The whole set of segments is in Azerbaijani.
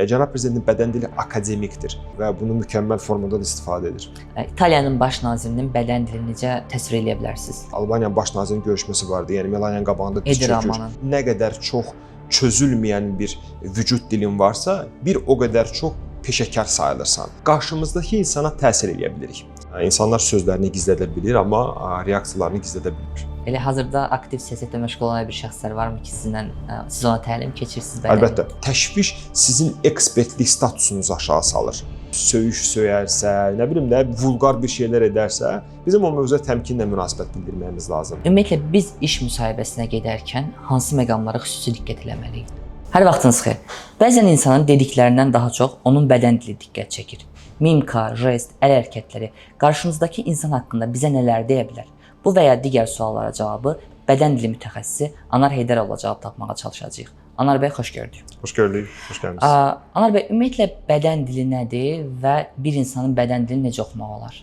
Cənab prezidentin bədən dili akademikdir və bunu mükəmməl formada da istifadə edir. İtaliyanın baş nazirinin bədən dilini necə təsvir eləyə bilərsiniz? Albaniyanın baş nazirinin görüşməsi vardı. Yəni Melaniyanın qabağında diz Edi çökür. Ramanın. Nə qədər çox çözülməyən bir vücud dilin varsa, bir o qədər çox peşəkar sayılırsan. Qarşımızdakı insana təsir eləyə bilirik. İnsanlar sözlərini gizlədə bilir, amma reaksiyalarını gizlədə bilmir. Elə hazırda aktiv siyasətlə məşğul olan bir şəxslər varmı ki, sizinlə siz ona təlim keçirsiniz bədən? Əlbəttə, təşviş sizin ekspertlik statusunuzu aşağı salır. Söyüş söyərsə, nə bilim də vulqar bir şeylər edərsə, bizim o mövzuya təmkinlə münasibət bildirməyimiz lazımdır. Ümumiyyətlə biz iş müsahibəsinə gedərkən hansı məqamlara xüsusi diqqət eləməliyik? Hər vaxtınız xeyir. Bəzən insanın dediklərindən daha çox onun bədən dili diqqət çəkir. Mimika, jest, əl hərəkətləri qarşımızdakı insan haqqında bizə nələr deyə bilər? Bu və ya digər suallara cavabı bədən dili mütəxəssisi Anar Heydərovla cavab tapmağa çalışacağıq. Anar bəy, xoş gördük. Xoş gördük, xoş gəlmisiniz. Anar bəy, ümumiyyətlə bədən dili nədir və bir insanın bədən dilini necə oxumaq olar?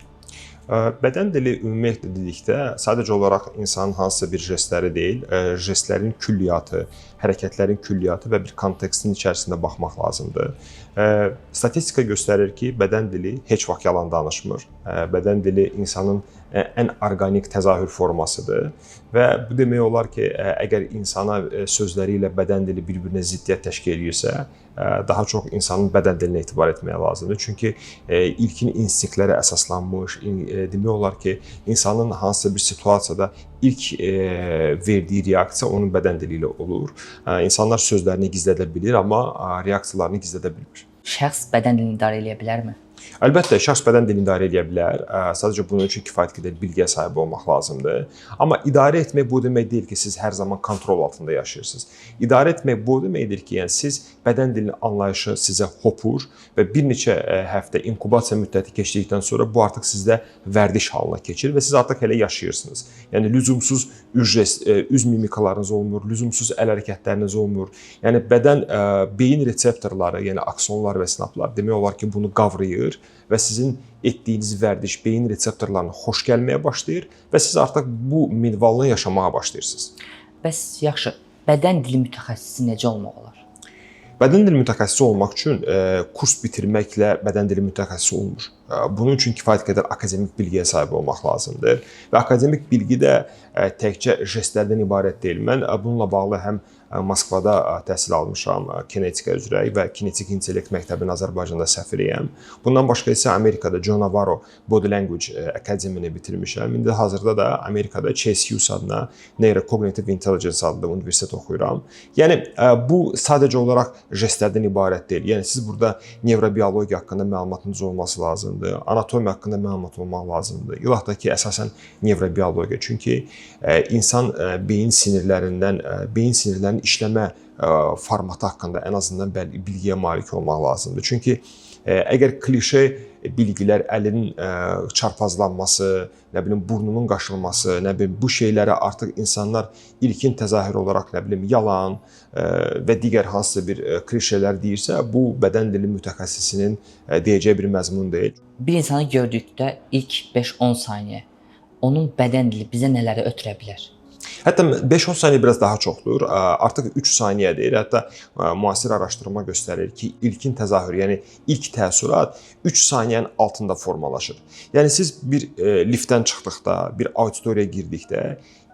Bədən dili ümumiyyətlə dedikdə sadəcə olaraq insanın hansısa bir jestləri deyil, jestlərin külliyyatı, hərəkətlərin külliyyatı və bir kontekstin içərisində baxmaq lazımdır. Statistika göstərir ki, bədən dili heç vaxt yalan danışmır. Bədən dili insanın ən orqanik təzahür formasıdır və bu demək olar ki, əgər insana sözləri ilə bədən dili bir-birinə ziddiyyət təşkil eləyirsə, daha çox insanın bədən dilinə etibar etmək lazımdır. Çünki ilkin instinktlərə əsaslanmış, demək olar ki, insanın hansısa bir situasiyada ilk verdiyi reaksiya onun bədən dili ilə olur. İnsanlar sözlərini gizlədə bilir, amma reaksiyalarını gizlədə bilmir. Şəxs bədən dilini idarə eləyə bilərmi? Əlbəttə, şəxs bədən dilini idarə edə bilər. Sadəcə bunun üçün kifayət qədər bilgiyə sahib olmaq lazımdır. Amma idarə etmək bu demək deyil ki, siz hər zaman kontrol altında yaşayırsınız. İdarə etmək bu deməkdir ki, yəni siz bədən dilinin anlayışı sizə hopur və bir neçə həftə inkubasiya müddəti keçdikdən sonra bu artıq sizdə vərdiş halına keçir və siz artıq elə yaşayırsınız. Yəni lüzumsuz üz mimikalarınız olmur, lüzumsuz əl hərəkətləriniz olmur. Yəni bədən beyin reseptorları, yəni aksonlar və sinaplar demək olar ki, bunu qavrayır və sizin etdiyiniz vərdiş beyin reseptorlarına xoş gəlməyə başlayır və siz artıq bu minvalla yaşamağa başlayırsınız. Bəs yaxşı, bədən dili mütəxəssisi necə olmaq olar? Bədən dili mütəxəssisi olmaq üçün kurs bitirməklə bədən dili mütəxəssisi olmur. Bunun üçün kifayət qədər akademik bilgiyə sahib olmaq lazımdır və akademik bilgi də təkcə jestlərdən ibarət deyil. Mən bununla bağlı həm Moskvada təhsil almışam kinetika üzrə və Kinetik İntellekt məktəbinin Azərbaycanda səfiriyəm. Bundan başqa isə Amerikada John Navarro Body Language Academy-ni bitirmişəm. İndi hazırda da Amerikada Chase Hughes adına Neurocognitive Intelligence adlı universitet oxuyuram. Yəni bu sadəcə olaraq jestlərdən ibarət deyil. Yəni siz burada nevrobiologiya haqqında məlumatınız olması lazımdır, anatomiya haqqında məlumat olmaq lazımdır. İlah da ki, əsasən nevrobiologiya. Çünki insan beyin sinirlərindən, beyin sinirlərinin işləmə formatı haqqında ən azından bilgiyə malik olmaq lazımdır. Çünki əgər klişe bilgilər əlinin çarpazlanması, nə bilim burnunun qaşınması, nə bilim bu şeylərə artıq insanlar ilkin təzahür olaraq nə bilim yalan və digər hansısa bir klişelər deyirsə, bu bədən dili mütəxəssisinin deyəcəyi bir məzmun deyil. Bir insanı gördükdə ilk 5-10 saniyə onun bədən dili bizə nələri ötürə bilər? Hətta 5-10 saniyə biraz daha çoxdur. Artıq 3 saniyədir. Hətta müasir araşdırma göstərir ki, ilkin təzahür, yəni ilk təəssürat 3 saniyənin altında formalaşır. Yəni siz bir liftdən çıxdıqda, bir auditoriyaya girdikdə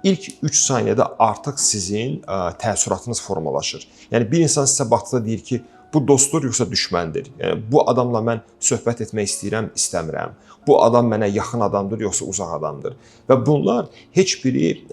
ilk 3 saniyədə artıq sizin təəssüratınız formalaşır. Yəni bir insan sizə baxdıqda deyir ki, bu dostdur yoxsa düşməndir? Yəni bu adamla mən söhbət etmək istəyirəm, istəmirəm. Bu adam mənə yaxın adamdır yoxsa uzaq adamdır? Və bunlar heç biri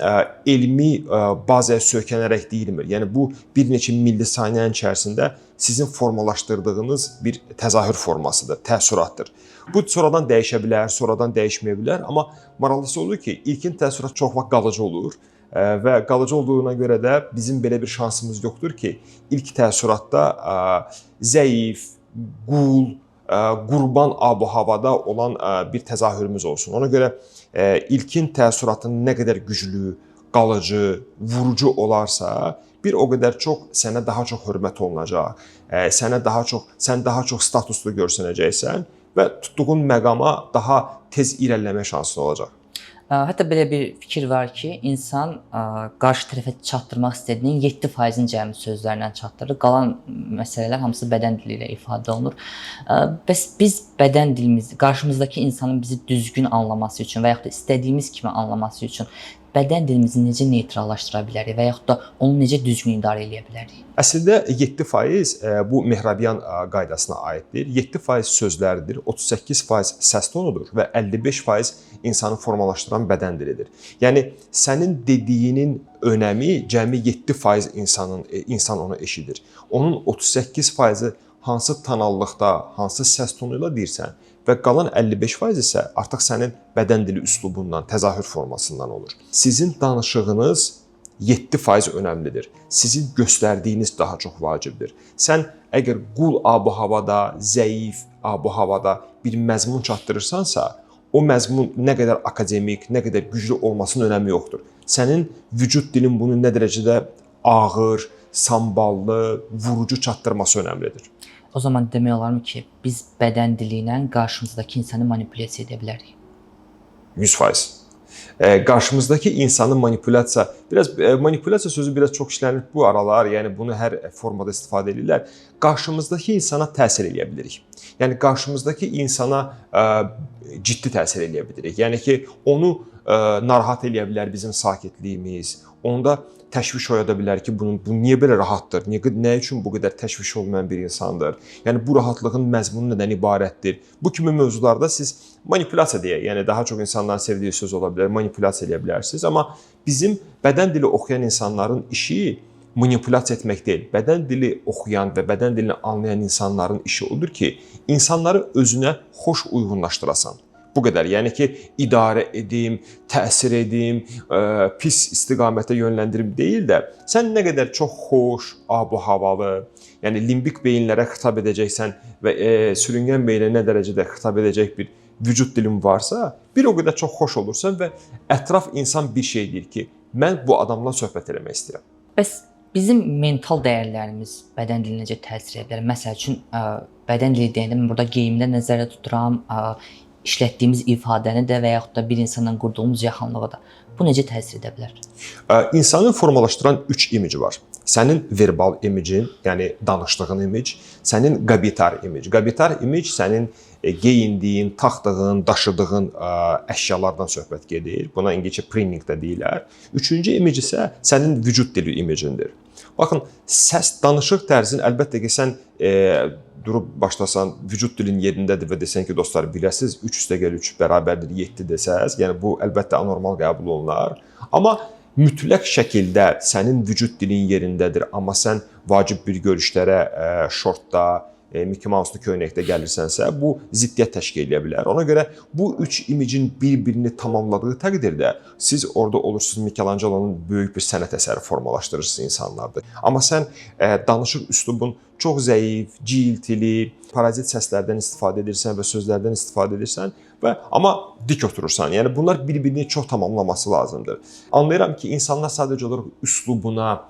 elmi bazaya söykənərək deyilmir. Yəni bu bir neçə millisaniyənin içərisində sizin formalaşdırdığınız bir təzahür formasıdır, təəssüratdır. Bu sonradan dəyişə bilər, sonradan dəyişməyə bilər, amma maraqlısı odur ki, ilkin təəssürat çox vaxt qalıcı olur. Və qalıcı olduğuna görə də bizim belə bir şansımız yoxdur ki, ilk təəssüratda zəif, qul, qurban ab-havada olan bir təzahürümüz olsun. Ona görə ilkin təəssüratın nə qədər güclü, qalıcı, vurucu olarsa, bir o qədər çox sənə daha çox hörmət olunacaq, sənə daha çox, sən daha çox statuslu görsənəcəksən və tutduğun məqama daha tez irəliləmə şansın olacaq. Hətta belə bir fikir var ki, insan qarşı tərəfə çatdırmaq istədiyinin 7%-ni cəmi sözlərlə çatdırır. Qalan məsələlər hamısı bədən dili ilə ifadə olunur. Bəs biz bədən dilimizi qarşımızdakı insanın bizi düzgün anlaması üçün və yaxud da istədiyimiz kimi anlaması üçün bədən dilimizi necə neytrallaşdıra bilərik və yaxud da onu necə düzgün idarə eləyə bilərik? Əslində 7% bu Mehrabian qaydasına aiddir. 7% sözlərdir, 38% səs tonudur və 55% insanı formalaşdıran bədən dilidir. Yəni sənin dediyinin önəmi cəmi 7% insan onu eşidir. Onun 38%-i hansı tonallıqda, hansı səs tonu ilə deyirsən və qalan 55% isə artıq sənin bədən dili üslubundan, təzahür formasından olur. Sizin danışığınız 7% önəmlidir. Sizin göstərdiyiniz daha çox vacibdir. Sən əgər qul ab-havada, zəif ab-havada bir məzmun çatdırırsansa, o məzmun nə qədər akademik, nə qədər güclü olmasının önəmi yoxdur. Sənin vücud dilin bunu nə dərəcədə ağır, samballı, vurucu çatdırması önəmlidir. O zaman demək olarmı ki, biz bədən dili ilə qarşımızdakı insanı manipulyasiya edə bilərik? 100%. Qarşımızdakı insanı manipulyasiya, biraz manipulyasiya sözü biraz çox işlənir bu aralar, yəni bunu hər formada istifadə edirlər. Qarşımızdakı insana təsir eləyə bilirik. Yəni qarşımızdakı insana ciddi təsir eləyə bilirik. Yəni ki, onu narahat eləyə bilər bizim sakitliyimiz, onda təşviş oyada bilər ki, bu niyə belə rahatdır? Nə üçün bu qədər təşviş olmayan bir insandır? Yəni bu rahatlığın məzmunu nədən ibarətdir? Bu kimi mövzularda siz manipulyasiya deyə, yəni daha çox insanların sevdiyi söz ola bilər, manipulyasiya eləyə bilərsiniz. Amma bizim bədən dili oxuyan insanların işi manipulyasiya etmək deyil. Bədən dili oxuyan və bədən dilini anlayan insanların işi odur ki, insanları özünə xoş uyğunlaşdırasan. Bu qədər. Yəni ki, idarə edim, təsir edim, pis istiqamətə yönləndirim deyil də, sən nə qədər çox xoş, ab-havalı, yəni limbik beyinlərə xitab edəcəksən və sürüngən beyinə nə dərəcədə xitab edəcək bir vücud dilin varsa, bir o qədər çox xoş olursan və ətraf insan bir şey deyir ki, mən bu adamla söhbət eləmək istəyirəm. Bəs bizim mental dəyərlərimiz bədən dilinə necə təsir edə bilər? Məsəl üçün, bədən dili deyəndə mən burada geyimdə nəzərdə tuturam, işlətdiyimiz ifadəni də və yaxud da bir insanla qurduğumuz yaxınlığı da. Bu necə təsir edə bilər? İnsanı formalaşdıran 3 imici var. Sənin verbal imicin, yəni danışdığın imic, sənin qabitar imic. Qabitar imic sənin geyindiyin, taxdığın, daşıdığın əşyalardan söhbət gedir. Buna ingiliscə printing də deyirlər. Üçüncü imic isə sənin vücud dili imicindir. Baxın, səs danışıq tərzin əlbəttə ki, sən durub başlasan, vücud dilin yerindədir və desən ki, dostlar, biləsiniz, 3 + 3 = 7 desəz, yəni bu əlbəttə anormal qəbul olunar. Amma mütləq şəkildə sənin vücud dilin yerindədir, amma sən vacib bir görüşlərə şortda, Mickey Mouse'lu köynəkdə gəlirsənsə, bu ziddiyyət təşkil edə bilər. Ona görə bu üç imicin bir-birini tamamladığı təqdirdə siz orada olursunuz Michelangelo'nun böyük bir sənət əsəri formalaşdırırsınız insanlarda. Amma sən danışıq üslubun çox zəif, ciyiltili, parazit səslərdən istifadə edirsən və sözlərdən istifadə edirsən və amma dik oturursan. Yəni bunlar bir-birini çox tamamlaması lazımdır. Anlayıram ki, insanlar sadəcə olaraq üslubuna,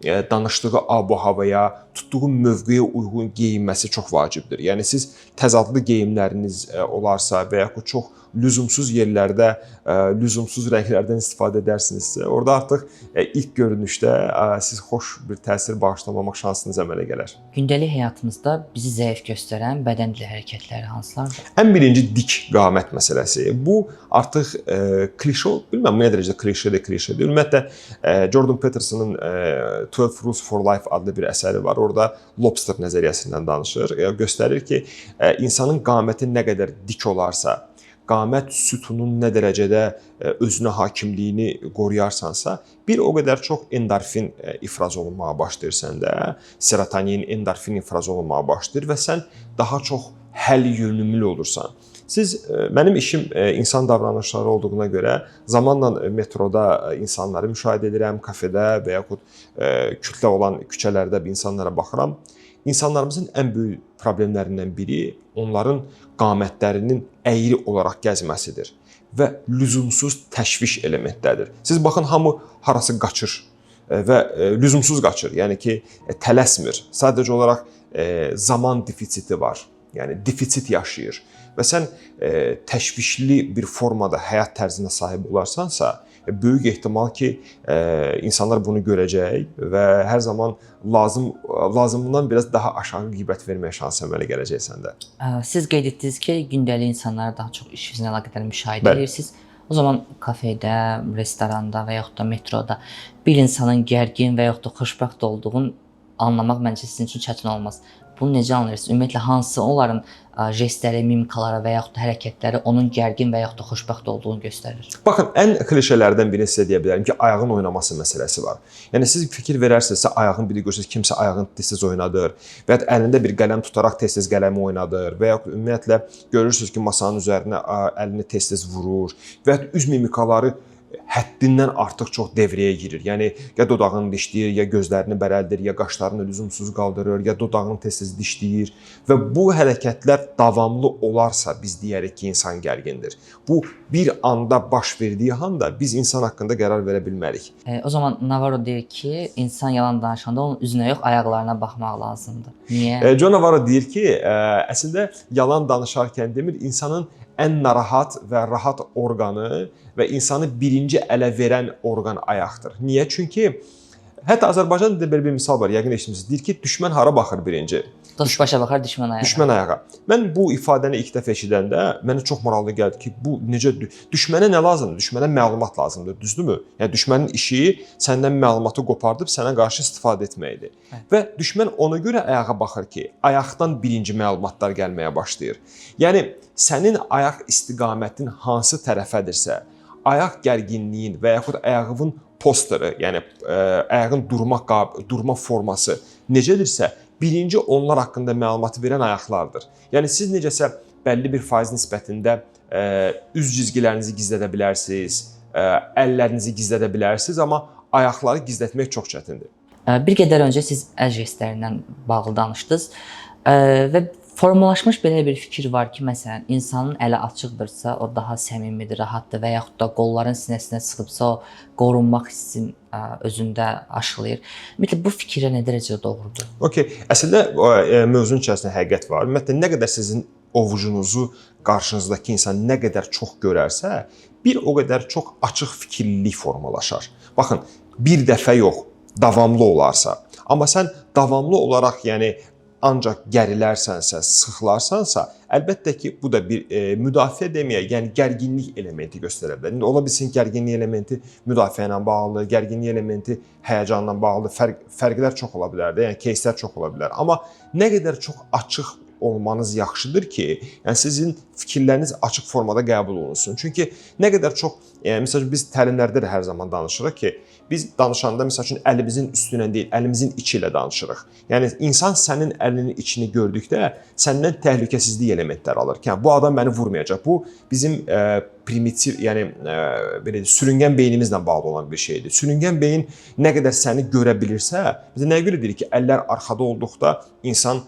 danışdığı ab-havaya, tutduğu mövqeyə uyğun geyinməsi çox vacibdir. Yəni siz təzadlı geyimləriniz olarsa və yaxud çox lüzumsuz yerlərdə lüzumsuz rənglərdən istifadə edərsinizsə, orada artıq ilk görünüşdə siz xoş bir təsir bağışlamamaq şansınız əmələ gələr. Gündəlik həyatımızda bizi zəif göstərən bədən dili hərəkətləri hansılardır? Ən birinci dik qamət məsələsi. Bu artıq klişe, bilməm nə dərəcədə klişedir, klişedir. Ümumiyyətlə Jordan Peterson'ın 12 Rules for Life adlı bir əsəri var. Orada lobster nəzəriyyəsindən danışır. Göstərir ki, insanın qaməti nə qədər dik olarsa, qamət sütunun nə dərəcədə özünə hakimliyini qoruyarsansa, bir o qədər çox endorfin ifraz olunmağa başlayır səndə, serotonin, endorfin ifraz olunmağa başlayır və sən daha çox həll yönümlü olursan. Siz, mənim işim insan davranışları olduğuna görə zamanla metroda insanları müşahidə edirəm, kafedə və yaxud kütlə olan küçələrdə bir insanlara baxıram. İnsanlarımızın ən böyük problemlərindən biri onların qamətlərinin əyri olaraq gəzməsidir və lüzumsuz təşviş elementləridir. Siz baxın, hamı harası qaçır və lüzumsuz qaçır. Yəni ki, tələsmir. Sadəcə olaraq zaman defisiti var. Yəni defisit yaşayır və sən təşvişli bir formada həyat tərzinə sahib olarsansa, böyük ehtimal ki, insanlar bunu görəcək və hər zaman lazımından biraz daha aşağı qiymət verməyə şansı əmələ gələcək səndə. Siz qeyd etdiniz ki, gündəlik insanları daha çox iş üzrə əlaqədar müşahidə edirsiniz. O zaman kafedə, restoranda və yaxud da metroda bir insanın gərgin və yaxud da xoşbəxt olduğunu anlamaq məncə sizin üçün çətin olmaz. Bunu necə anlayırsınız? Ümumiyyətlə hansı onların jestləri, mimikaları və yaxud da hərəkətləri onun gərgin və yaxud da xoşbəxt olduğunu göstərir? Baxın, ən klişelərdən birini sizə deyə bilərəm ki, ayağın oynaması məsələsi var. Yəni siz fikir verərsinizsə, ayağın bir də görürsünüz kimsə ayağını tez-tez oynadır və ya əlində bir qələm tutaraq tez-tez qələmi oynadır və ya ümumiyyətlə görürsünüz ki, masanın üzərinə əlini tez-tez vurur və ya üz mimikaları həddindən artıq çox devrəyə girir. Yəni ya dodağını dişləyir, ya gözlərini bərəldir, ya qaşlarını lüzumsuz qaldırır, ya dodağını tez-tez dişləyir və bu hərəkətlər davamlı olarsa biz deyərik ki, insan gərgindir. Bu bir anda baş verdiyi anda biz insan haqqında qərar verə bilmərik. O zaman Navarro deyir ki, insan yalan danışanda onun üzünə yox, ayaqlarına baxmaq lazımdır. Niyə? John Navarro deyir ki, əslində yalan danışarkən demir, insanın ən narahat və rahat orqanı və insanı birinci ələ verən orqan ayaqdır. Niyə? Çünki hətta Azərbaycan dilində belə bir misal var, yəqin eşitmisiniz. Deyir ki, düşmən hara baxır birinci? Dost başa baxar, düşmən ayağa. Düşmən ayağa. Mən bu ifadəni ilk dəfə eşidəndə mənə çox maraqlı gəldi ki, bu necə düşmənə nə lazımdır? Düşmənə məlumat lazımdır, düzdürmü? Yəni düşmənin işi səndən məlumatı qopardıb sənə qarşı istifadə etməkdir. Hə. Və düşmən ona görə ayağa baxır ki, ayaqdan birinci məlumatlar gəlməyə başlayır. Yəni sənin ayaq istiqamətin hansı tərəfədirsə, ayaq gərginliyin və yaxud ayağının posteri, yəni ayağın durma forması necədirsə, birinci onlar haqqında məlumatı verən ayaqlardır. Yəni siz necəsə bəlli bir faiz nisbətində üz cizgilərinizi gizlədə bilərsiniz, əllərinizi gizlədə bilərsiniz, amma ayaqları gizlətmək çox çətindir. Bir qədər öncə siz əl jestlərindən bağlı danışdınız və formalaşmış belə bir fikir var ki, məsələn, insanın əli açıqdırsa, o daha səmimidir, rahatdır və yaxud da qolların sinəsinə çıxıbsa, o qorunmaq hissini özündə aşılayır. Ümumiyyətlə bu fikirə nə dərəcədə doğrudur? Okay, əslində mövzunun içərisində həqiqət var. Ümumiyyətlə nə qədər sizin ovucunuzu qarşınızdakı insan nə qədər çox görərsə, bir o qədər çox açıq fikirlilik formalaşar. Baxın, bir dəfə yox, davamlı olarsa. Amma sən davamlı olaraq, yəni ancaq gərilərsənsə, sıxılarsansa, əlbəttə ki, bu da bir müdafiə deməyək, yəni gərginlik elementi göstərə bilər. İndi ola bilsin gərginlik elementi müdafiə ilə bağlı, gərginlik elementi həyəcanla bağlı, fərqlər çox ola bilər də, yəni кейslər çox ola bilər. Amma nə qədər çox açıq olmanız yaxşıdır ki, yəni sizin fikirləriniz açıq formada qəbul olunsun. Çünki nə qədər çox, yəni məsəl üçün biz təlimlərdə də hər zaman danışırıq ki, biz danışanda məsəl üçün əlimizin üstünə deyil, əlimizin içi ilə danışırıq. Yəni insan sənin əlinin içini gördükdə səndən təhlükəsizlik elementləri alır ki, yəni, bu adam məni vurmayacaq. Bu bizim primitiv, yəni belə deyək, sürüngən beynimizlə bağlı olan bir şeydir. Sürüngən beyin nə qədər səni görə bilirsə, bizə nəyə görə deyirik ki, əllər arxada olduqda insan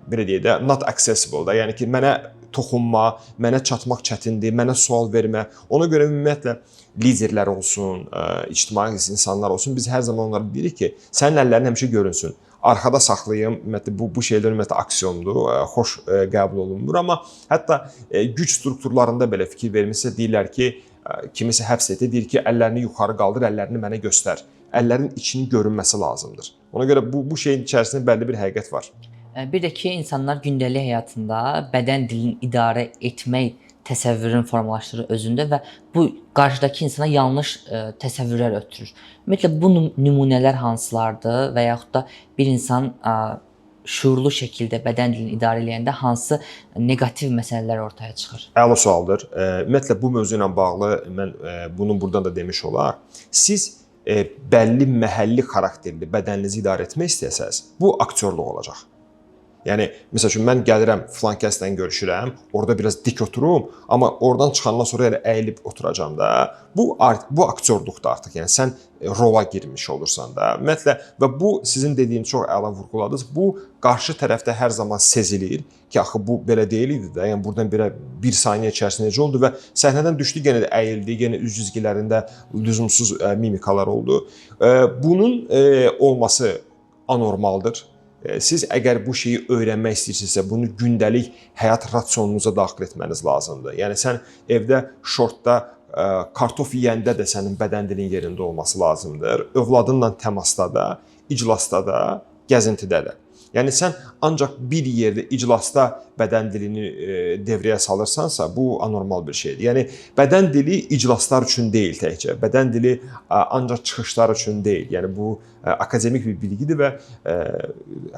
belə deyək də not accessible da, yəni ki, mənə toxunma, mənə çatmaq çətindir, mənə sual vermə. Ona görə ümumiyyətlə liderlər olsun, ictimai insanlar olsun, biz hər zaman onlara deyirik ki, sənin əllərin həmişə görünsün. Arxada saxlayım, ümumiyyətlə bu şeylər ümumiyyətlə aksiomdur, xoş qəbul olunmur, amma hətta güc strukturlarında belə fikir vermişsə deyirlər ki, kimisə həbs etdi, deyir ki, əllərini yuxarı qaldır, əllərini mənə göstər. Əllərin içinin görünməsi lazımdır. Ona görə bu şeyin içərisində bəlli bir həqiqət var. Bir də ki, insanlar gündəlik həyatında bədən dilini idarə etmək təsəvvürünü formalaşdırır özündə və bu qarşıdakı insana yanlış təsəvvürlər ötürür. Ümumiyyətlə bu nümunələr hansılardır və yaxud da bir insan şüurlu şəkildə bədən dilini idarə eləyəndə hansı neqativ məsələlər ortaya çıxır? Əla sualdır. Ümumiyyətlə bu mövzu ilə bağlı mən bunu buradan da demiş olar. Siz bəlli məhəlli xarakterli bədəninizi idarə etmək istəyəsəniz, bu aktyorluq olacaq. Yəni, məsəl üçün, mən gəlirəm, filan kəslə görüşürəm, orada biraz dik oturum, amma oradan çıxandan sonra elə əyilib oturacam da. Bu aktyorluqdur artıq. Yəni, sən rola girmiş olursan da. Ümumiyyətlə, və bu sizin dediyiniz çox əla vurğuladınız. Bu, qarşı tərəfdə hər zaman sezilir ki, axı bu belə deyil idi də. Yəni, buradan belə bir saniyə içərisində necə oldu və səhnədən düşdü, yenə də əyildi, yenə üz cizgilərində lüzumsuz mimikalar oldu. Bunun olması anormaldır. Siz əgər bu şeyi öyrənmək istəyirsinizsə, bunu gündəlik həyat rasionunuza daxil etməniz lazımdır. Yəni sən evdə şortda kartof yeyəndə də sənin bədən dilin yerində olması lazımdır. Övladınla təmasda da, iclasda da, gəzintidə də. Yəni sən ancaq bir yerdə iclasda bədən dilini devrəyə salırsansa, bu anormal bir şeydir. Yəni bədən dili iclaslar üçün deyil təkcə. Bədən dili ancaq çıxışlar üçün deyil. Yəni bu akademik bir bilgidir və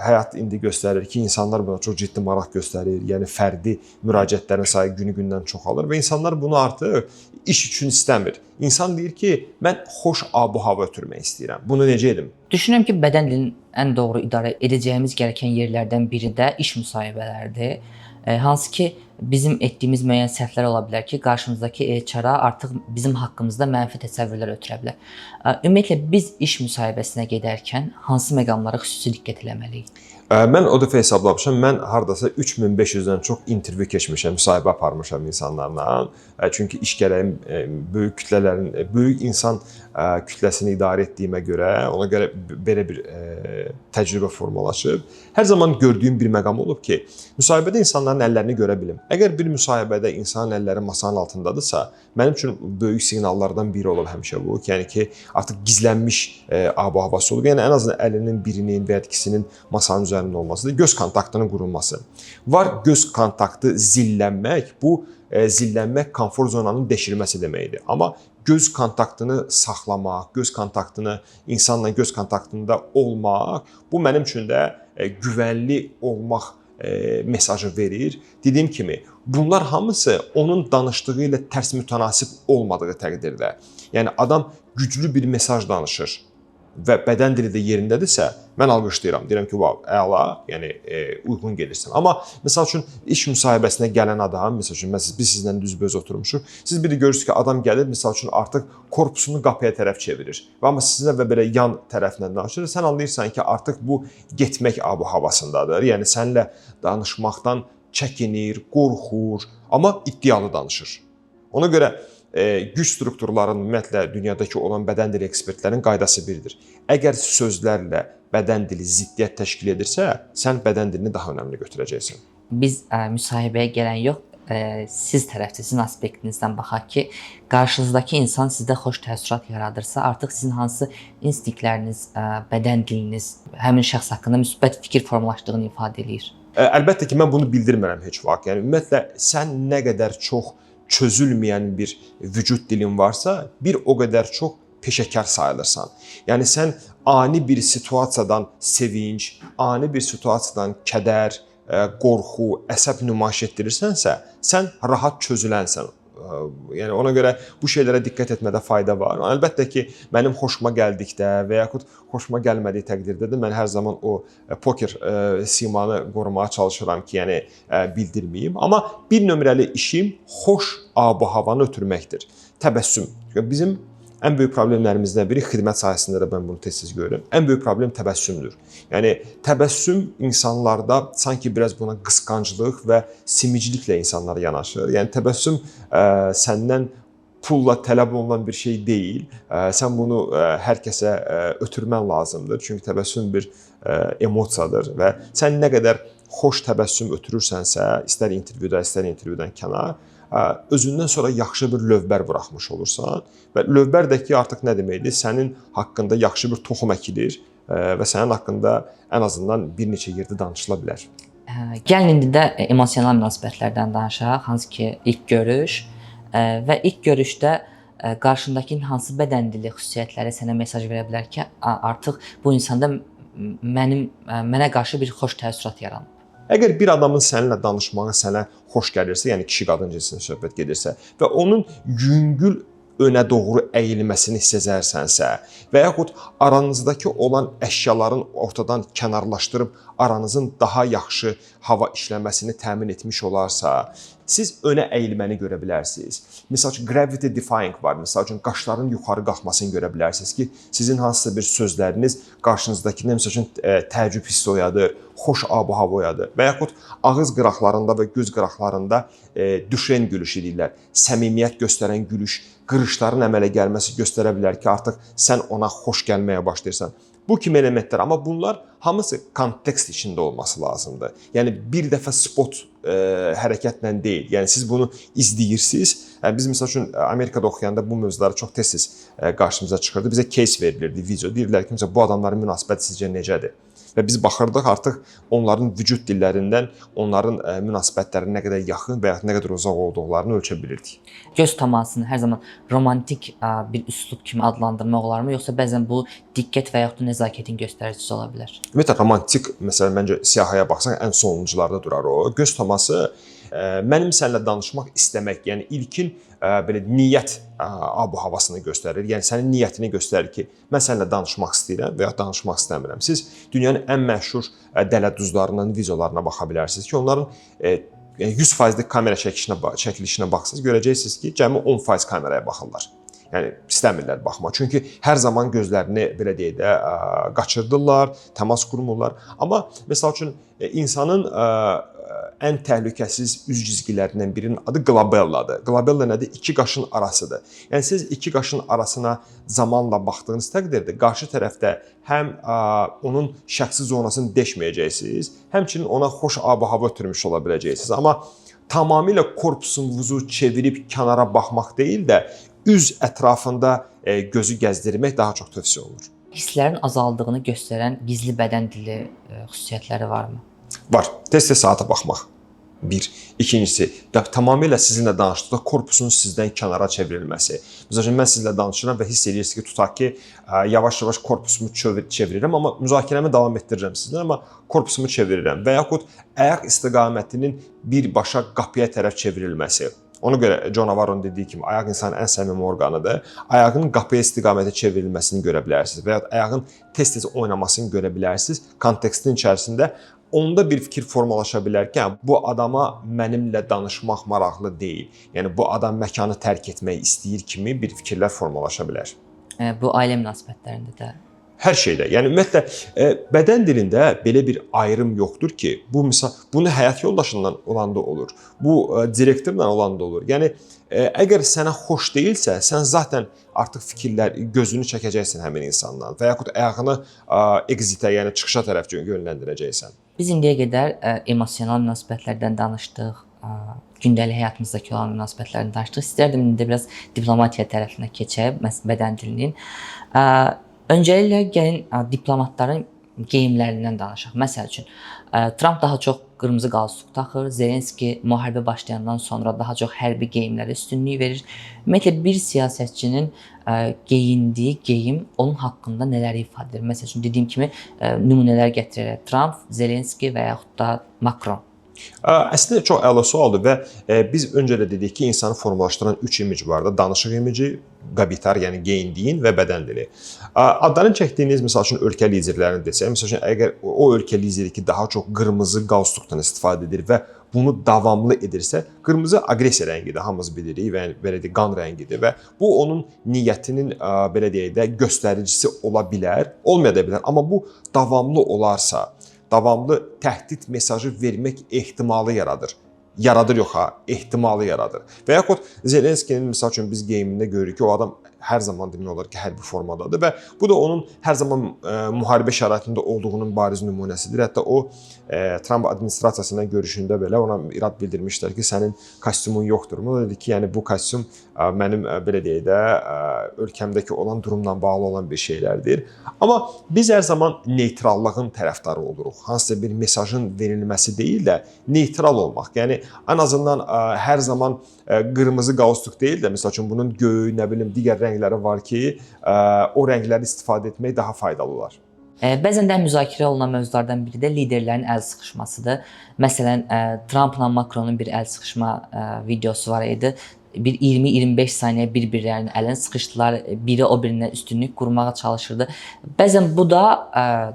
həyat indi göstərir ki, insanlar buna çox ciddi maraq göstərir. Yəni fərdi müraciətlərin sayı günü-gündən çoxalır və insanlar bunu artıq iş üçün istəmir. İnsan deyir ki, mən xoş ab-hava ötürmək istəyirəm. Bunu necə edim? Düşünürəm ki, bədən dilinin ən doğru idarə edəcəyimiz gərəkən yerlərdən biri də iş müsahibələridir. Hansı ki, bizim etdiyimiz müəyyən səhvlər ola bilər ki, qarşımızdakı HR-a artıq bizim haqqımızda mənfi təsəvvürlər ötürə bilər. Ümumiyyətlə biz iş müsahibəsinə gedərkən hansı məqamlara xüsusi diqqət eləməliyik? Mən o dəfə hesablamışam, mən hardasa 3500-dən çox intervyu keçmişəm, müsahibə aparmışam insanlarla. Çünki iş gərəyim böyük kütlələrin, böyük insan kütləsini idarə etdiyimə görə, ona görə belə bir təcrübə formalaşıb. Hər zaman gördüyüm bir məqam olub ki, müsahibədə insanların əllərini görə bilim. Əgər bir müsahibədə insanın əlləri masanın altındadırsa, mənim üçün böyük siqnallardan biri olub həmişə bu. Yəni ki, artıq gizlənmiş ab-havası olub. Yəni ən azından əlinin birinin və ya ikisinin masanın üzərində olmasıdır. Göz kontaktının qurulması. Var göz kontaktı zillənmək, bu zillənmək komfort zonanın deşilməsi deməkdir. Amma göz kontaktını saxlamaq, göz kontaktını insanla göz kontaktında olmaq, bu mənim üçün də güvənli olmaq mesajı verir. Dediyim kimi, bunlar hamısı onun danışdığı ilə tərs mütənasib olmadığı təqdirdə. Yəni adam güclü bir mesaj danışır və bədən dili də yerindədirsə, mən alqışlayıram. Deyirəm ki, vau, əla, yəni uyğun gedirsən. Amma məsəl üçün iş müsahibəsinə gələn adam, məsəl üçün biz sizlə düzbəüz oturmuşuq. Siz bir də görürsünüz ki, adam gəlir, məsəl üçün artıq korpusunu qapıya tərəf çevirir. Və amma sizinlə və belə yan tərəflə danışır. Sən anlayırsan ki, artıq bu getmək ab-havasındadır. Yəni səninlə danışmaqdan çəkinir, qorxur, amma iddialı danışır. Ona görə güc strukturlarının, ümumiyyətlə dünyadakı olan bədən dili ekspertlərin qaydası birdir. Əgər sözlərlə bədən dili ziddiyyət təşkil edirsə, sən bədən dilini daha önəmli götürəcəksən. Biz müsahibəyə gələn yox, siz tərəfdə, sizin aspektinizdən baxaq ki, qarşınızdakı insan sizdə xoş təəssürat yaradırsa, artıq sizin hansı instinktləriniz, bədən diliniz həmin şəxs haqqında müsbət fikir formalaşdığını ifadə eləyir. Əlbəttə ki, mən bunu bildirmirəm heç vaxt. Yəni ümumiyyətlə sən nə qədər çox çözülməyən bir vücud dilin varsa, bir o qədər çox peşəkar sayılırsan. Yəni sən ani bir situasiyadan sevinc, ani bir situasiyadan kədər, qorxu, əsəb nümayiş etdirirsənsə, sən rahat çözülənsən. Yəni ona görə bu şeylərə diqqət etmədə fayda var. Əlbəttə ki, mənim xoşuma gəldikdə və yaxud xoşuma gəlmədiyi təqdirdə də mən hər zaman o poker simanı qorumağa çalışıram ki, yəni bildirməyim. Amma bir nömrəli işim xoş ab-havanı ötürməkdir. Təbəssüm. Bizim ən böyük problemlərimizdən biri, xidmət sahəsində də mən bunu tez-tez görürəm. Ən böyük problem təbəssümdür. Yəni təbəssüm insanlarda sanki biraz buna qısqanclıq və simiciliklə insanlar yanaşır. Yəni təbəssüm səndən pulla tələb olunan bir şey deyil. Sən bunu hər kəsə ötürmən lazımdır. Çünki təbəssüm bir emosiyadır və sən nə qədər xoş təbəssüm ötürürsənsə, istər intervyuda, istər intervyudan kənar, özündən sonra yaxşı bir lövbər buraxmış olursan və lövbər də ki, artıq nə deməkdir? Sənin haqqında yaxşı bir toxum əkilir və sənin haqqında ən azından bir neçə yerdə danışıla bilər. Gəlin indi də emosional münasibətlərdən danışaq, hansı ki, ilk görüş və ilk görüşdə qarşındakının hansı bədən dili xüsusiyyətləri sənə mesaj verə bilər ki, artıq bu insanda mənə qarşı bir xoş təəssürat yaranıb. Əgər bir adamın səninlə danışmağı sənə xoş gəlirsə, yəni kişi-qadın cinsində söhbət gedirsə və onun yüngül önə doğru əyilməsini sezərsənsə və yaxud aranızdakı olan əşyaların ortadan kənarlaşdırıb aranızın daha yaxşı hava işləməsini təmin etmiş olarsa, siz önə əyilməni görə bilərsiniz. Məsəl üçün gravity defying var. Məsəl üçün qaşların yuxarı qalxmasını görə bilərsiniz ki, sizin hansısa bir sözləriniz qarşınızdakında məsəl üçün təəccüb hissi oyadır, xoş ab-hava oyadır və yaxud ağız qıraqlarında və göz qıraqlarında düşən gülüşü deyirlər. Səmimiyyət göstərən gülüş, qırışların əmələ gəlməsi göstərə bilər ki, artıq sən ona xoş gəlməyə başlayırsan. Bu kimi elementlər, amma bunlar hamısı kontekst içində olması lazımdır. Yəni bir dəfə spot hərəkətlə deyil. Yəni siz bunu izləyirsiniz. Yəni biz məsəl üçün Amerikada oxuyanda bu mövzular çox tez-tez qarşımıza çıxırdı. Bizə case verilirdi, video. Deyirdilər ki, məsələn bu adamların münasibəti sizcə necədir? Və biz baxırdıq artıq onların vücud dillərindən onların münasibətlərinin nə qədər yaxın və ya nə qədər uzaq olduqlarını ölçə bilirdik. Göz təmasını hər zaman romantik bir üslub kimi adlandırmaq olarmı, yoxsa bəzən bu diqqət və yaxud da nəzakətin göstəricisi ola bilər? Ümumiyyətlə romantik, məsələn məncə siyahıya baxsaq ən sonuncularda durar o. Göz təması mənim səninlə danışmaq istəmək, yəni ilkin belə niyyət abu-havasını göstərir. Yəni sənin niyyətini göstərir ki, mən səninlə danışmaq istəyirəm və ya danışmaq istəmirəm. Siz dünyanın ən məşhur dələduzlarının videolarına baxa bilərsiniz ki, onların yəni 100%lik kamera çəkilişinə baxsaz görəcəksiniz ki, cəmi 10% kameraya baxırlar. Yəni istəmirlər baxmaq. Çünki hər zaman gözlərini belə deyək də qaçırdırlar, təmas qurmurlar. Amma məsəl üçün insanın ən təhlükəsiz üz cizgilərindən birinin adı glabelladır. Glabella nədir? İki qaşın arasıdır. Yəni siz iki qaşın arasına zamanla baxdığınız təqdirdə qarşı tərəfdə həm onun şəxsi zonasını deşməyəcəksiniz, həmçinin ona xoş ab-hava ötürmüş ola biləcəksiniz. Amma tamamilə korpusunuzu çevirib kənara baxmaq deyil də üz ətrafında gözü gəzdirmək daha çox tövsiyə olunur. Hisslərin azaldığını göstərən gizli bədən dili xüsusiyyətləri varmı? Var. Tez-tez saata baxmaq. Bir. İkincisi, tamamilə sizinlə danışdıqda korpusun sizdən kənara çevrilməsi. Məsəl üçün mən sizinlə danışıram və hiss edirsiniz ki, tutaq ki, yavaş-yavaş korpusumu çevirirəm, amma müzakirəmi davam etdirirəm sizinlə, amma korpusumu çevirirəm və yaxud ayaq istiqamətinin birbaşa qapıya tərəf çevrilməsi. Ona görə John Navarro'nun dediyi kimi ayaq insanın ən səmimi orqanıdır. Ayağın qapıya istiqamətə çevrilməsini görə bilərsiniz və ya ayağın tez-tez oynamasını görə bilərsiniz. Kontekstin içərisində onda bir fikir formalaşa bilər ki, hə, bu adama mənimlə danışmaq maraqlı deyil. Yəni bu adam məkanı tərk etmək istəyir kimi bir fikirlər formalaşa bilər. Bu ailə münasibətlərində də hər şeydə. Yəni ümumiyyətlə bədən dilində belə bir ayrım yoxdur ki, bu misal bunu həyat yoldaşından olanda olur. Bu direktorla olanda olur. Yəni əgər sənə xoş deyilsə, sən zaten artıq fikirlər gözünü çəkəcəksən həmin insandan və yaxud ayağını exitə, yəni çıxışa tərəf yönləndirəcəksən. Biz indiyə qədər emosional münasibətlərdən danışdıq, gündəlik həyatımızdakı olan münasibətlərdən danışdıq. İstərdim indi biraz diplomatiya tərəfinə keçək, bədən dilinin. Öncəliklə gəlin diplomatların geyimlərindən danışaq. Məsəl üçün, Tramp daha çox qırmızı qalstuk taxır, Zelenski müharibə başlayandan sonra daha çox hərbi geyimlərə üstünlük verir. Ümumiyyətlə bir siyasətçinin geyindiyi geyim onun haqqında nələri ifadə edir? Məsəl üçün dediyim kimi nümunələr gətirərək Tramp, Zelenski və yaxud da Macron. Əslində çox əla sualdır və biz öncə də dedik ki, insanı formalaşdıran 3 imic var da: danışıq imici, qabitar, yəni geyindiyin və bədən dili. Adlarını çəkdiyiniz məsəl üçün ölkə liderlərini desək, məsəl üçün əgər o ölkə lideri ki, daha çox qırmızı qalstukdan istifadə edir və bunu davamlı edirsə, qırmızı aqressiya rəngidir, hamımız bilirik və yəni belə deyək, qan rəngidir və bu onun niyyətinin belə deyək də göstəricisi ola bilər, olmaya da bilər, amma bu davamlı olarsa, davamlı təhdid mesajı vermək ehtimalı yaradır. Yaradır yox ha, ehtimalı yaradır. Və yaxud Zelenskinin məsəl üçün biz geyimində görürük ki, o adam hər zaman demək olar ki, hərbi formadadır və bu da onun hər zaman müharibə şəraitində olduğunun bariz nümunəsidir. Hətta o Tramp administrasiyasından görüşündə belə ona irad bildirmişlər ki, sənin kostyumun yoxdurmu? O dedi ki, yəni bu kostyum mənim belə deyək də ölkəmdəki olan durumla bağlı olan bir şeylərdir. Amma biz hər zaman neytrallığın tərəfdarı oluruq. Hansısa bir mesajın verilməsi deyil də neytral olmaq. Yəni ən azından hər zaman qırmızı qalstuk deyil də, məsəl üçün bunun göy, nə bilim, digər rəngləri var ki, o rəngləri istifadə etmək daha faydalı olar. Bəzən də müzakirə olunan mövzulardan biri də liderlərin əl sıxışmasıdır. Məsələn, Trampla Macronun bir əl sıxışma videosu var idi. Bir 20-25 saniyə bir-birlərinin əlini sıxışdılar, biri o birinə üstünlük qurmağa çalışırdı. Bəzən bu da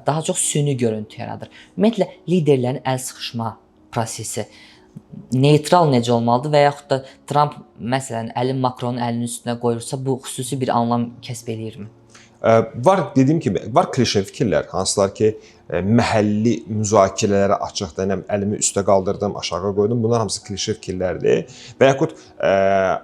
daha çox süni görüntü yaradır. Ümumiyyətlə liderlərin əl sıxışma prosesi neytral necə olmalıdır və yaxud da Tramp məsələn əlin Macronun əlinin üstünə qoyursa, bu xüsusi bir anlam kəsb eləyirmi? Var, dediyim kimi, var klişe fikirlər, hansılar ki, məhəlli müzakirələrə açıqdır. Yəni əlimi üstə qaldırdım, aşağı qoydum. Bunlar hamısı klişe fikirlərdir. Və yaxud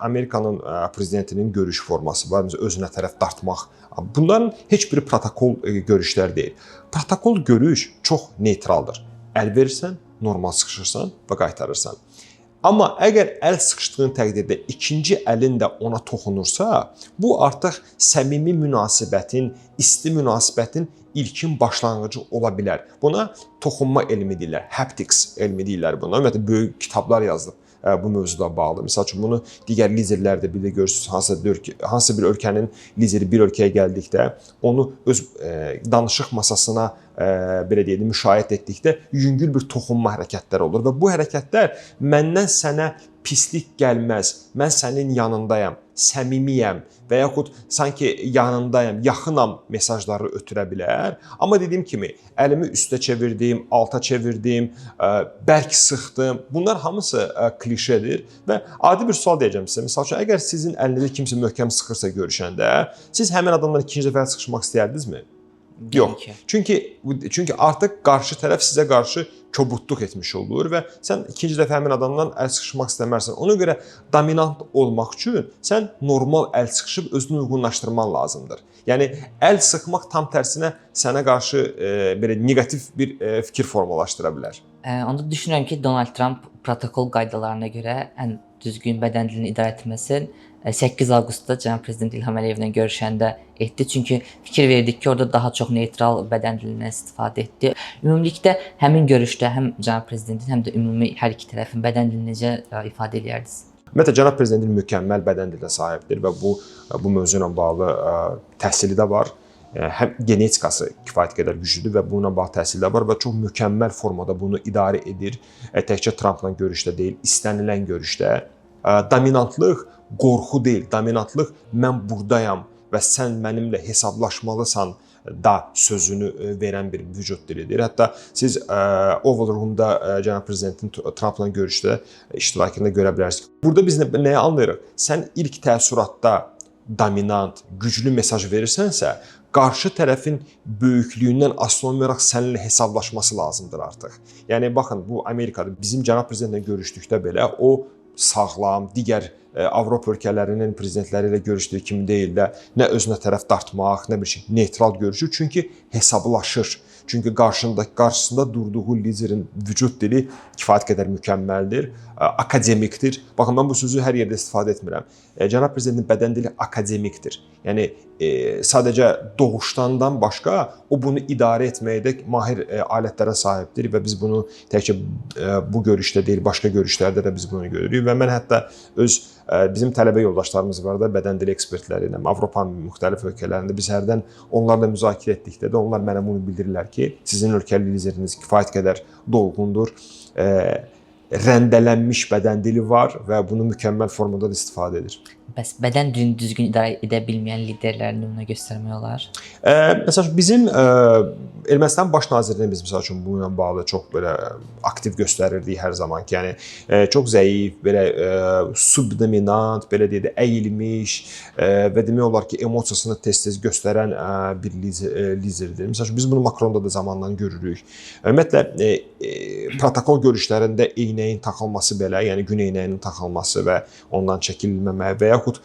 Amerikanın prezidentinin görüş forması var, məsələn, özünə tərəf dartmaq. Bunların heç biri protokol görüşlər deyil. Protokol görüş çox neytraldır. Əl verirsən, normal sıxışırsan və qaytarırsan. Amma əgər əl sıxışdığın təqdirdə ikinci əlin də ona toxunursa, bu artıq səmimi münasibətin, isti münasibətin ilkin başlanğıcı ola bilər. Buna toxunma elmi deyirlər, haptics elmi deyirlər buna. Ümumiyyətlə böyük kitablar yazılıb bu mövzuda bağlı. Məsəl üçün bunu digər liderlər də bir də görürsüz, hansısa bir ölkənin lideri bir ölkəyə gəldikdə onu öz danışıq masasına belə deyək, müşayiət etdikdə yüngül bir toxunma hərəkətləri olur və bu hərəkətlər məndən sənə pislik gəlməz, mən sənin yanındayam, səmimiyəm və yaxud sanki yanındayam, yaxınam mesajları ötürə bilər. Amma dediyim kimi, əlimi üstə çevirdim, alta çevirdim, bərk sıxdım. Bunlar hamısı klişedir və adi bir sual deyəcəm sizə. Məsəl üçün, əgər sizin əlinizi kimsə möhkəm sıxırsa görüşəndə, siz həmin adamla ikinci dəfə sıxışmaq istəyərdinizmi? Yox. Çünki artıq qarşı tərəf sizə qarşı kobudluq etmiş olur və sən ikinci dəfə həmin adamdan əl sıxışmaq istəməzsən. Ona görə dominant olmaq üçün sən normal əl sıxışıb özünü uyğunlaşdırman lazımdır. Yəni əl sıxmaq tam tərsinə sənə qarşı belə neqativ bir fikir formalaşdıra bilər. Onda düşünürəm ki, Donald Trump protokol qaydalarına görə ən düzgün bədən dilini idarə etməsini 8 avqustda cənab prezident İlham Əliyevlə görüşəndə etdi. Çünki fikir verdik ki, orada daha çox neytral bədən dilindən istifadə etdi. Ümumilikdə həmin görüşdə həm cənab prezidentin, həm də ümumi hər iki tərəfin bədən dilini necə ifadə eləyərdiniz? Ümumiyyətlə cənab prezidentin mükəmməl bədən dilinə sahibdir və bu mövzu ilə bağlı təhsili də var. Həm genetikası kifayət qədər güclüdür və bununla bağlı təhsil də var və çox mükəmməl formada bunu idarə edir. Təkcə Trampla görüşdə deyil, istənilən görüşdə. Dominantlıq qorxu deyil, dominantlıq mən burdayam və sən mənimlə hesablaşmalısan da sözünü verən bir vücud dilidir. Hətta siz Oval Room-da cənab prezidentin Trampla görüşdə iştirakında görə bilərsiniz. Burada biz nəyi anlayırıq? Sən ilk təəssüratda dominant, güclü mesaj verirsənsə, qarşı tərəfin böyüklüyündən asılı olmayaraq səninlə hesablaşması lazımdır artıq. Yəni baxın, bu Amerikada bizim cənab prezidentlə görüşdükdə belə o sağlam, digər Avropa ölkələrinin prezidentləri ilə görüşdüyü kimi deyil də, nə özünə tərəf dartmaq, nə bir şey, neytral görüşür. Çünki hesablaşır. Çünki qarşısında durduğu liderin vücud dili kifayət qədər mükəmməldir, akademikdir. Baxın, mən bu sözü hər yerdə istifadə etmirəm. Cənab prezidentin bədən dili akademikdir. Yəni sadəcə doğuşdandan başqa o bunu idarə etməkdə mahir alətlərə sahibdir və biz bunu təkcə bu görüşdə deyil, başqa görüşlərdə də biz bunu görürük və mən hətta öz bizim tələbə yoldaşlarımız var da, bədən dili ekspertləri ilə Avropanın müxtəlif ölkələrində biz hərdən onlarla müzakirə etdikdə də onlar mənə bunu bildirirlər ki, sizin ölkəli lideriniz kifayət qədər dolğundur, rəndələnmiş bədən dili var və bunu mükəmməl formada da istifadə edir. Bəs bədən dilini düzgün idarə edə bilməyən liderləri nümunə göstərmək olar? Məsəl üçün bizim Ermənistan baş nazirini biz məsəl üçün bununla bağlı çox belə aktiv göstərirdik hər zaman ki, yəni çox zəif, belə subdominant, belə deyək də əyilmiş və demək olar ki, emosiyasını tez-tez göstərən bir liderdir. Məsəl üçün biz bunu Makronda da zamanla görürük. Ümumiyyətlə protokol görüşlərində eynəyin taxılması belə, yəni gün eynəyinin taxılması və ondan çəkilməmək və yaxud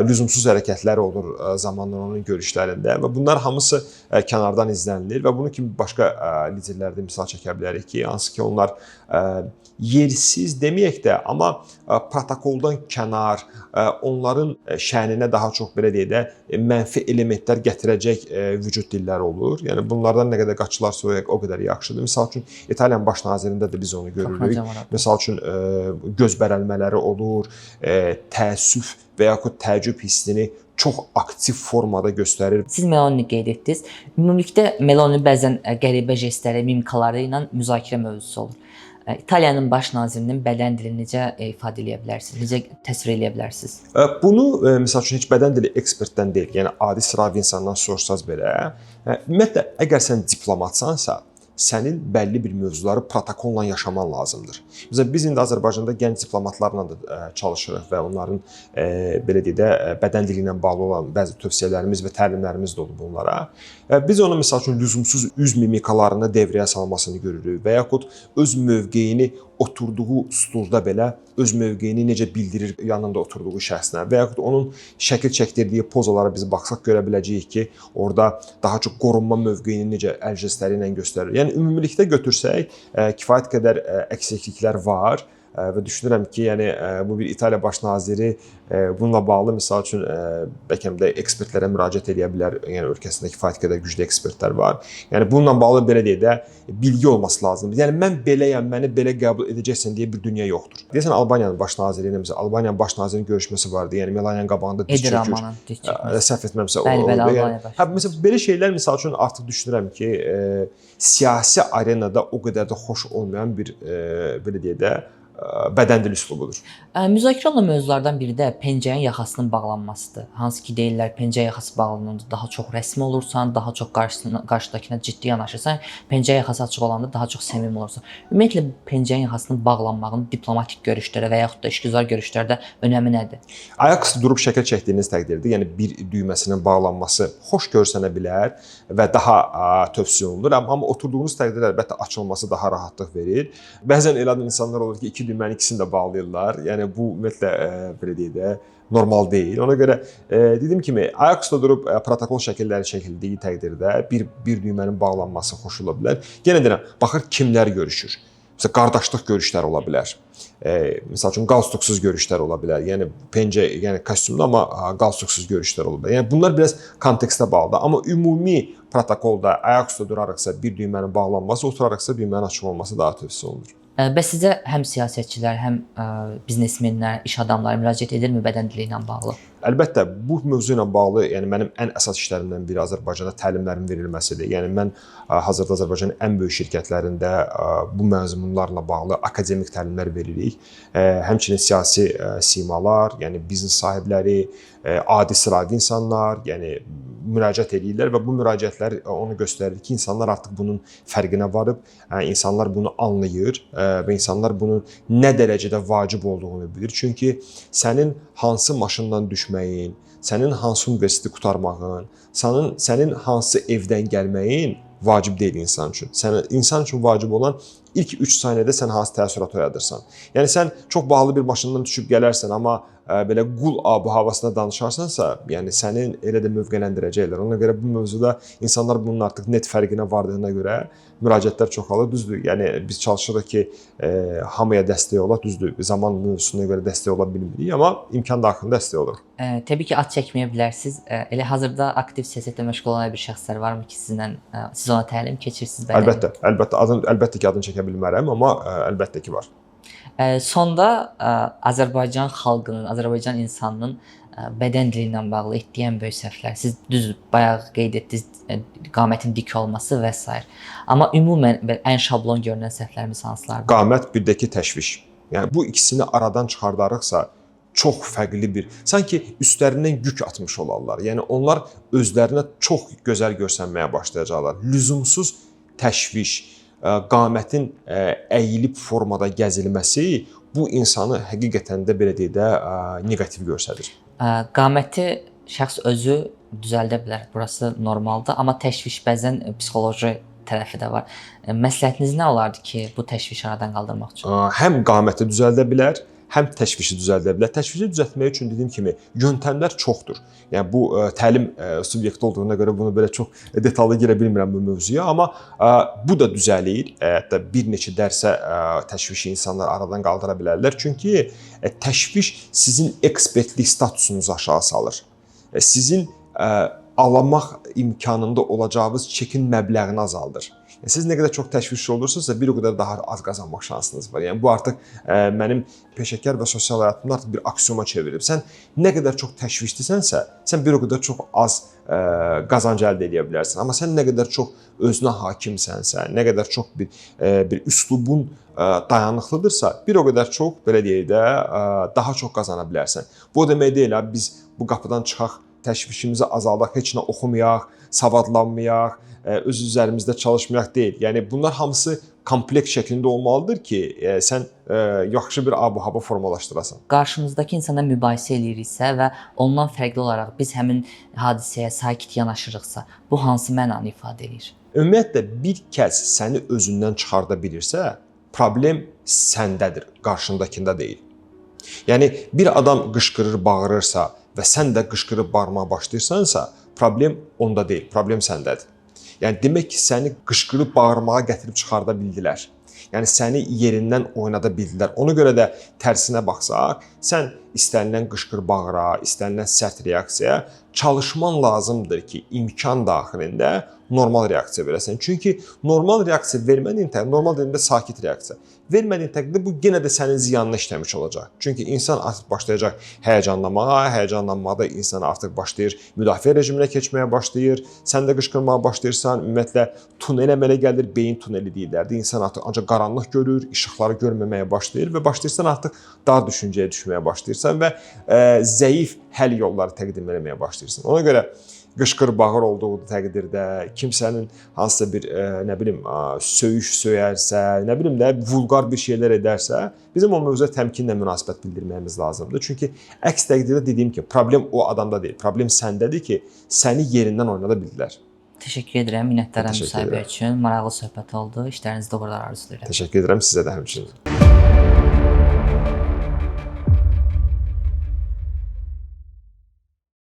lüzumsuz hərəkətlər olur zamanla onun görüşlərində və bunlar hamısı kənardan izlənilir və bunu kimi başqa liderlərdə misal çəkə bilərik ki, hansı ki onlar yersiz deməyək də, amma protokoldan kənar, onların şəninə daha çox belə deyək də mənfi elementlər gətirəcək vücud dilləri olur. Yəni bunlardan nə qədər qaçılarsa o qədər yaxşıdır. Misal üçün İtaliyanın baş nazirində də biz onu görürük. Misal üçün göz bərəlmələri olur, təəssüf və yaxud təəccüb hissini çox aktiv formada göstərir. Siz Meloni qeyd etdiniz. Ümumilikdə Meloni bəzən qəribə jestləri, mimikaları ilə müzakirə mövzusu olur. İtaliyanın baş nazirinin bədən dilini necə ifadə eləyə bilərsiniz? Necə təsvir eləyə bilərsiniz? Bunu məsəl üçün heç bədən dili ekspertdən deyil, yəni adi sıravi insandan soruşsaz belə, ümumiyyətlə əgər sən diplomatsansa, sənin bəlli bir mövzuları protokolla yaşaman lazımdır. Məsələn, biz indi Azərbaycanda gənc diplomatlarla da çalışırıq və onların belə deyək də bədən dili ilə bağlı olan bəzi tövsiyələrimiz və təlimlərimiz də olub onlara. Biz onu məsəl üçün lüzumsuz üz mimikalarını devrəyə salmasını görürük və yaxud öz mövqeyini oturduğu stulda belə öz mövqeyini necə bildirir yanında oturduğu şəxslə və yaxud onun şəkil çəkdirdiyi pozalara biz baxsaq görə biləcəyik ki, orada daha çox qorunma mövqeyini necə əl jestləri ilə göstərir. Yəni ümumilikdə götürsək, kifayət qədər əksikliklər var və düşünürəm ki, yəni bu bir İtaliya baş naziri bununla bağlı məsəl üçün bəlkə də ekspertlərə müraciət eləyə bilər. Yəni ölkəsində kifayət qədər güclü ekspertlər var. Yəni bununla bağlı belə deyək də bilgi olması lazımdır. Yəni mən beləyəm, məni belə qəbul edəcəksən deyə bir dünya yoxdur. Deyəsən Albaniyanın baş naziri ilə məsələn Albaniyanın baş nazirinin görüşməsi vardı. Yəni Melaniyanın qabağında diz çökür. Səhv etməmsə o. Bəli, hə, məsələn belə şeylər məsəl üçün artıq düşünürəm ki, siyasi arenada o qədər də xoş olmayan bir belə deyək də bədən dili üslubudur. Müzakirə olunan mövzulardan biri də pencəyin yaxasının bağlanmasıdır. Hansı ki deyirlər, pencək yaxası bağlananda daha çox rəsmi olursan, daha çox qarşıdakına ciddi yanaşırsan, pencək yaxası açıq olanda daha çox səmimi olursan. Ümumiyyətlə pencəyin yaxasının bağlanmağının diplomatik görüşlərə və yaxud da işgüzar görüşlərdə önəmi nədir? Ayaq üstə durub şəkil çəkdiyiniz təqdirdə, yəni bir düyməsinin bağlanması xoş görsənə bilər və daha tövsiyə olunur. Amma oturduğunuz təqdirdə əlbəttə açılması daha rahatlıq verir. Bəzən elə insanlar olur ki, iki düymənin ikisini də bağlayırlar. Yəni bu ümumiyyətlə belə deyək də normal deyil. Ona görə dediyim kimi ayaq üstə durub protokol şəkilləri çəkildiyi təqdirdə bir düymənin bağlanması xoş ola bilər. Yenə deyirəm, baxır kimlər görüşür. Məsələn, qardaşlıq görüşləri ola bilər. Məsəl üçün qalstuksuz görüşlər ola bilər. Yəni pencə, yəni kostyumda, amma qalstuksuz görüşlər ola bilər. Yəni bunlar biraz kontekstə bağlıdır. Amma ümumi protokolda ayaq üstə duraraqsa bir düymənin bağlanması, oturaraqsa düymənin açıq olması daha tövsiyə olunur. Bəs sizə həm siyasətçilər, həm biznesmenlər, iş adamları müraciət edirmi bədən dili ilə bağlı? Əlbəttə, bu mövzu ilə bağlı, yəni mənim ən əsas işlərimdən biri Azərbaycanda təlimlərin verilməsidir. Yəni mən hazırda Azərbaycanın ən böyük şirkətlərində bu məzmunlarla bağlı akademik təlimlər veririk. Həmçinin siyasi simalar, yəni biznes sahibləri, adi sıravi insanlar, yəni müraciət edirlər və bu müraciətlər onu göstərir ki, insanlar artıq bunun fərqinə varıb, insanlar bunu anlayır və insanlar bunun nə dərəcədə vacib olduğunu bilir. Çünki sənin hansı maşından düşməyin, sənin hansı universiteti qurtarmağın, sənin hansı evdən gəlməyin vacib deyil insan üçün. İnsan üçün vacib olan ilk 3 saniyədə sən hansı təəssürat oyadırsan. Yəni sən çox bahalı bir maşından düşüb gələrsən, amma belə qul ab-havasında danışarsansa, yəni səni elə də mövqələndirəcəklər. Ona görə bu mövzuda insanlar bunun artıq net fərqinə vardığına görə müraciətlər çoxalır. Düzdür, yəni biz çalışırıq ki, hamıya dəstək olaq. Düzdür, zaman mövzusuna görə dəstək ola bilmirik, amma imkan daxilində dəstək oluruq. Təbii ki, ad çəkməyə bilərsiniz. Elə hazırda aktiv siyasətlə məşğul olan bir şəxslər varmı ki, sizinlə siz ona təlim keçirsiniz? Əlbəttə, əlbəttə, əlbəttə ki, adını çəkə bilmərəm, amma əlbəttə ki var. Sonda Azərbaycan xalqının, Azərbaycan insanının bədən dili ilə bağlı etdiyi ən böyük səhvlər. Siz düz bayaq qeyd etdiniz, qamətin dik olması və s. Amma ümumən ən şablon görünən səhvlərimiz hansılardır? Qamət, bir də ki təşviş. Yəni bu ikisini aradan çıxardarıqsa çox fərqli bir, sanki üstlərindən yük atmış olarlar. Yəni onlar özlərinə çox gözəl görsənməyə başlayacaqlar. Lüzumsuz təşviş, qamətin əyilib formada gəzilməsi bu insanı həqiqətən də belə deyək də neqativ göstərir. Qaməti şəxs özü düzəldə bilər. Burası normaldır, amma təşviş bəzən psixoloji tərəfi də var. Məsləhətiniz nə olardı ki, bu təşvişi aradan qaldırmaq üçün? Həm qaməti düzəldə bilər, həm təşvişi düzəldə bilər. Təşvişi düzəltmək üçün dediyim kimi yöntəmlər çoxdur. Yəni bu təlim subyekti olduğuna görə bunu belə çox detallı girə bilmirəm bu mövzuya, amma bu da düzəlir. Hətta bir neçə dərsə təşvişi insanlar aradan qaldıra bilərlər. Çünki təşviş sizin ekspertlik statusunuzu aşağı salır. Sizin alamaq imkanında olacağınız çekin məbləğini azaldır. Yəni, siz nə qədər çox təşvişli olursunuzsa, bir o qədər daha az qazanmaq şansınız var. Yəni bu artıq mənim peşəkar və sosial həyatımda artıq bir aksioma çevrilib. Sən nə qədər çox təşvişlisənsə, sən bir o qədər çox az qazanc əldə edə bilərsən. Amma sən nə qədər çox özünə hakimsənsə, nə qədər çox bir üslubun dayanıqlıdırsa, bir o qədər çox belə deyək də daha çox qazana bilərsən. Bu o demək deyil, biz bu qapıdan çıxaq, təşvişimizi azaldaq, heç nə oxumayaq, savadlanmayaq, öz üzərimizdə çalışmayaq deyil. Yəni bunlar hamısı kompleks şəklində olmalıdır ki, sən yaxşı bir ab-hava formalaşdırasan. Qarşımızdakı insanla mübahisə eləyiriksə və ondan fərqli olaraq biz həmin hadisəyə sakit yanaşırıqsa, bu hansı mənanı ifadə eləyir? Ümumiyyətlə bir kəs səni özündən çıxarda bilirsə, problem səndədir, qarşındakında deyil. Yəni bir adam qışqırır, bağırırsa və sən də qışqırıb bağırmağa başlayırsansa, problem onda deyil, problem səndədir. Yəni demək ki, səni qışqırıb bağırmağa gətirib çıxarda bildilər. Yəni səni yerindən oynada bildilər. Ona görə də tərsinə baxsaq, sən istənilən qışqır bağıra, istənilən sərt reaksiyaya çalışman lazımdır ki, imkan daxilində normal reaksiya verəsən. Çünki normal reaksiya vermədiyin təqdirdə, normal dediyimdə sakit reaksiya vermədiyin təqdirdə bu yenə də sənin ziyanına işləmiş olacaq. Çünki insan artıq başlayacaq həyəcanlanmağa, həyəcanlanmada insan artıq başlayır müdafiə rejiminə keçməyə başlayır, sən də qışqırmağa başlayırsan, ümumiyyətlə tunel əmələ gəlir, beyin tuneli deyirlər. İnsan artıq ancaq qaranlıq görür, işıqları görməməyə başlayır və başlayırsan artıq dar düşüncəyə düşməyə başlayırsan və zəif həll yolları təqdim etməyə başlayırsan. Ona görə qışqır bağır olduğu təqdirdə, kimsənin hansısa bir nə bilim söyüş söyərsə, nə bilim də vulqar bir şeylər edərsə, bizim o mövzuya təmkinlə münasibət bildirməyimiz lazımdır. Çünki əks təqdirdə dediyim kimi problem o adamda deyil, problem səndədir ki, səni yerindən oynada bildilər. Təşəkkür edirəm, minnətdaram müsahibə üçün. Maraqlı söhbət oldu. İşlərinizdə uğurlar arzulayıram. Təşəkkür edirəm sizə də həmçinin.